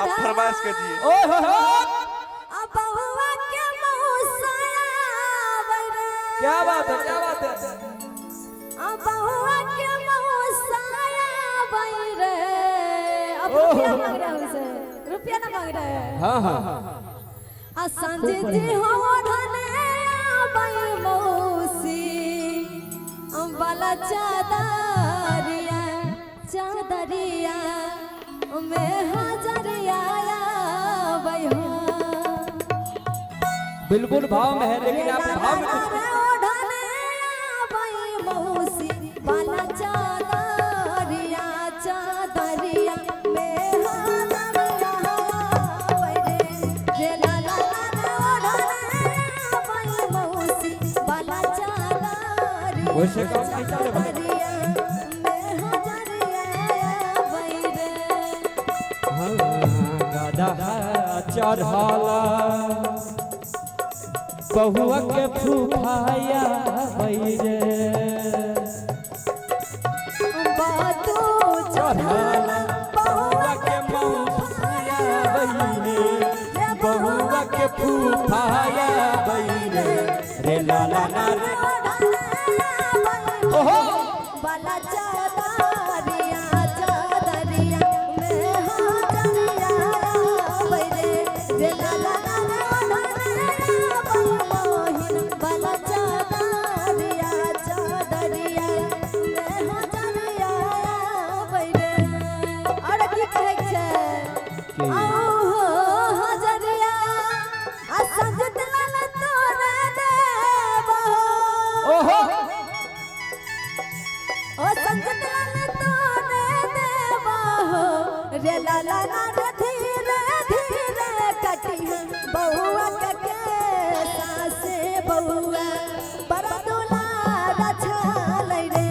आप फरमाइश कीजिए। ओ हो हो, बउआ के मौसाया रे। क्या बात है, क्या बात है। बउआ के मौसाया रे। अब रुपया मांग रहा है उसे, रुपया ना मांग रहा है। हाँ हाँ। आ संजय जी हो धने आबै मौसी वाला चादरिया, चादरिया में हजरिया आबै हो। बिल्कुल भाव में है, लेकिन आप भाव में कुछ ओढ़ने आबै मौसी वाला चादरिया, चादरिया में हजरिया आबै रे। रे ला ला ला ओढ़ने आबै मौसी वाला चादरिया, वैसे काम नहीं चले भाई। चादरिया में हजरिया आबै रे। हाँ, गदहा चढ़ाला बहुआ के फूफाया रे। बातू चढ़ाला बहुआ के मौसाया रे, बहुआ के फूफाया रे। रे ला ला ला रे। ओहो। वाला चादरिया, चादरिया में हजरिया आबै रे। रे ला ला ला मोहिन वाला चादरिया, चादरिया में हजरिया आबै रे। और की कहै छै? की? आओ हो हजरिया आ संजत लाल तोरे देबो। ओहो। ओ संजत लाल तोरे देबो रे ला ला ला रे। धीरे धीरे कटी है बउआ के सासे, बउआ बड़ा दुलारा छालै रे।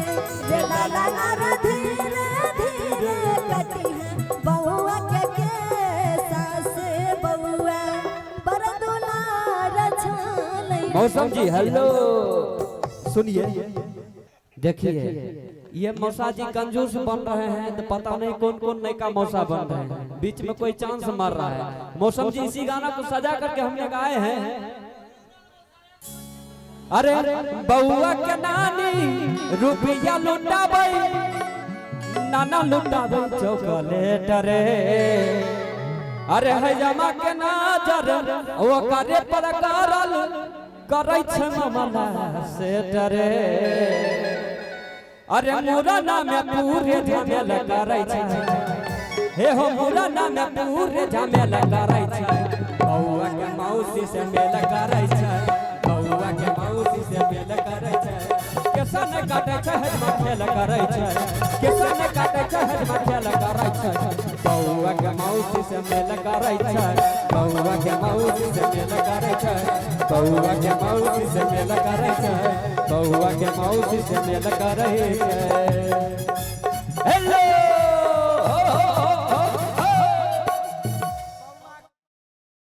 रे ला ला ला रे धीरे धीरे कटी है बउआ के सासे, बउआ बड़ा दुलारा छालै रे। मौसम जी हेलो, सुनिए। देखिए ये मौसा जी कंजूस बन रहे हैं तो पता नहीं कौन कौन नया मौसा बन रहे हैं, बीच में कोई चांस मार रहा है। मौसम जी इसी गाना को सजा करके हमने गाए हैं। अरे बउआ के नानी रुपया लुटाबै, नाना लुटाबै चॉकलेट रे। अरे हजमा के नाजर ओ करे पर करल करै छै मामला सेट रे। अरे मुराना में पूरे झमेल करै छै, हे हो मुराना में पूरे झमेल करै छै। बउआ के मौसी से मेल करै छै, बउआ के मौसी से मेल करै छै। केसन काटै छै हजमा खेल करै छै, केसन काटै छै हजमा खेल करै छै। बउआ के मौसी से मेल करै छै, बउआ के मौसी से मेल करै छै, बउआ के मौसी से मेल करै छै, बउआ के मौसी से मेल करै छै। हेलो।